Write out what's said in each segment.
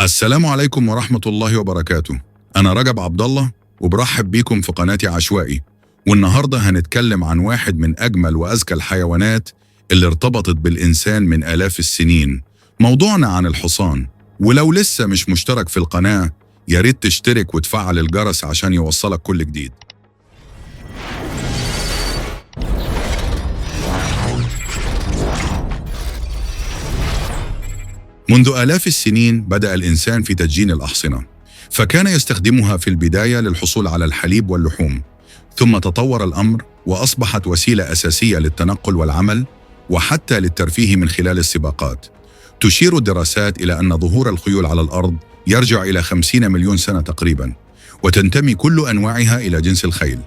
السلام عليكم ورحمة الله وبركاته. أنا رجب عبد الله وبرحب بيكم في قناتي عشوائي. والنهاردة هنتكلم عن واحد من أجمل وأذكى الحيوانات اللي ارتبطت بالإنسان من آلاف السنين. موضوعنا عن الحصان. ولو لسه مش مشترك في القناة ياريت تشترك وتفعل الجرس عشان يوصلك كل جديد. منذ آلاف السنين بدأ الإنسان في تدجين الأحصنة، فكان يستخدمها في البداية للحصول على الحليب واللحوم، ثم تطور الأمر وأصبحت وسيلة أساسية للتنقل والعمل وحتى للترفيه من خلال السباقات. تشير الدراسات إلى أن ظهور الخيول على الأرض يرجع إلى 50 مليون سنة تقريباً، وتنتمي كل أنواعها إلى جنس الخيل.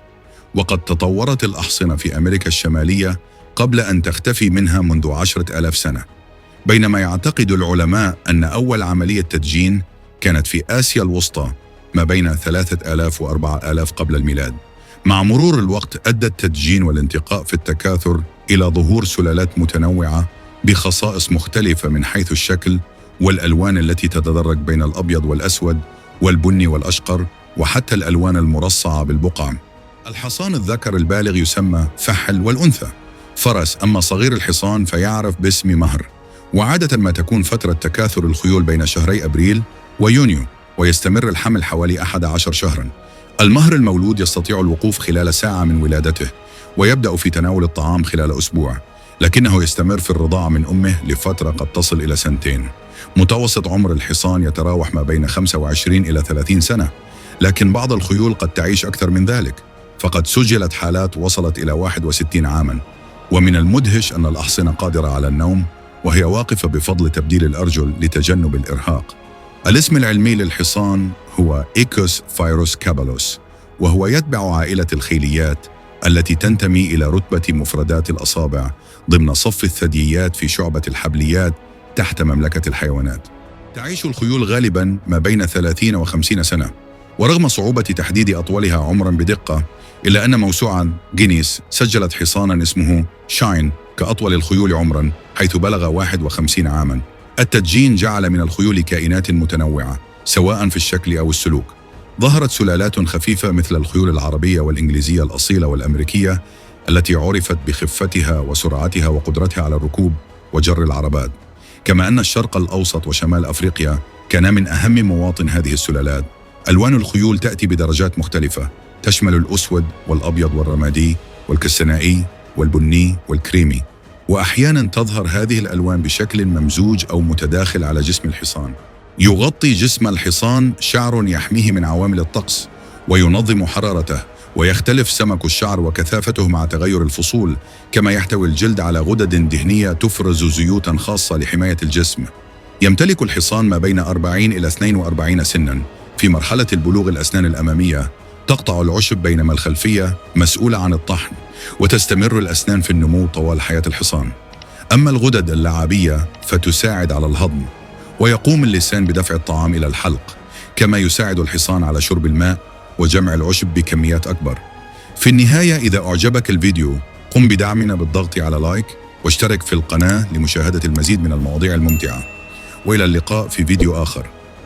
وقد تطورت الأحصنة في أمريكا الشمالية قبل أن تختفي منها منذ 10,000 سنة، بينما يعتقد العلماء أن أول عملية تدجين كانت في آسيا الوسطى ما بين 3000 و 4000 قبل الميلاد. مع مرور الوقت أدى التدجين والانتقاء في التكاثر إلى ظهور سلالات متنوعة بخصائص مختلفة من حيث الشكل والألوان التي تتدرج بين الأبيض والأسود والبني والأشقر وحتى الألوان المرصعة بالبقع. الحصان الذكر البالغ يسمى فحل، والأنثى فرس، أما صغير الحصان فيعرف باسم مهر. وعادة ما تكون فترة تكاثر الخيول بين شهري أبريل ويونيو، ويستمر الحمل حوالي 11 شهراً. المهر المولود يستطيع الوقوف خلال ساعة من ولادته، ويبدأ في تناول الطعام خلال أسبوع، لكنه يستمر في الرضاعة من أمه لفترة قد تصل إلى 2 سنين. متوسط عمر الحصان يتراوح ما بين 25 إلى 30 سنة، لكن بعض الخيول قد تعيش أكثر من ذلك، فقد سجلت حالات وصلت إلى 61 عاماً. ومن المدهش أن الأحصنة قادرة على النوم وهي واقفة بفضل تبديل الأرجل لتجنب الإرهاق. الاسم العلمي للحصان هو إيكوس فايروسكابالوس، وهو يتبع عائلة الخيليات التي تنتمي إلى رتبة مفردات الأصابع ضمن صف الثدييات في شعبة الحبليات تحت مملكة الحيوانات. تعيش الخيول غالباً ما بين 30 و 50 سنة، ورغم صعوبة تحديد أطولها عمراً بدقة، إلا أن موسوعة جينيس سجلت حصاناً اسمه شاين كأطول الخيول عمراً، حيث بلغ 51 عاماً. التدجين جعل من الخيول كائنات متنوعة سواء في الشكل أو السلوك. ظهرت سلالات خفيفة مثل الخيول العربية والإنجليزية الأصيلة والأمريكية التي عرفت بخفتها وسرعتها وقدرتها على الركوب وجر العربات، كما أن الشرق الأوسط وشمال أفريقيا كان من أهم مواطن هذه السلالات. ألوان الخيول تأتي بدرجات مختلفة تشمل الأسود والأبيض والرمادي والكسنائي والبني والكريمي، وأحياناً تظهر هذه الألوان بشكل ممزوج أو متداخل على جسم الحصان. يغطي جسم الحصان شعر يحميه من عوامل الطقس وينظم حرارته، ويختلف سمك الشعر وكثافته مع تغير الفصول، كما يحتوي الجلد على غدد دهنية تفرز زيوتاً خاصة لحماية الجسم. يمتلك الحصان ما بين 40 إلى 42 سناً. في مرحلة البلوغ الأسنان الأمامية تقطع العشب، بينما الخلفية مسؤولة عن الطحن، وتستمر الأسنان في النمو طوال حياة الحصان. أما الغدد اللعابية فتساعد على الهضم، ويقوم اللسان بدفع الطعام إلى الحلق، كما يساعد الحصان على شرب الماء وجمع العشب بكميات أكبر. في النهاية، إذا أعجبك الفيديو قم بدعمنا بالضغط على لايك واشترك في القناة لمشاهدة المزيد من المواضيع الممتعة. وإلى اللقاء في فيديو آخر.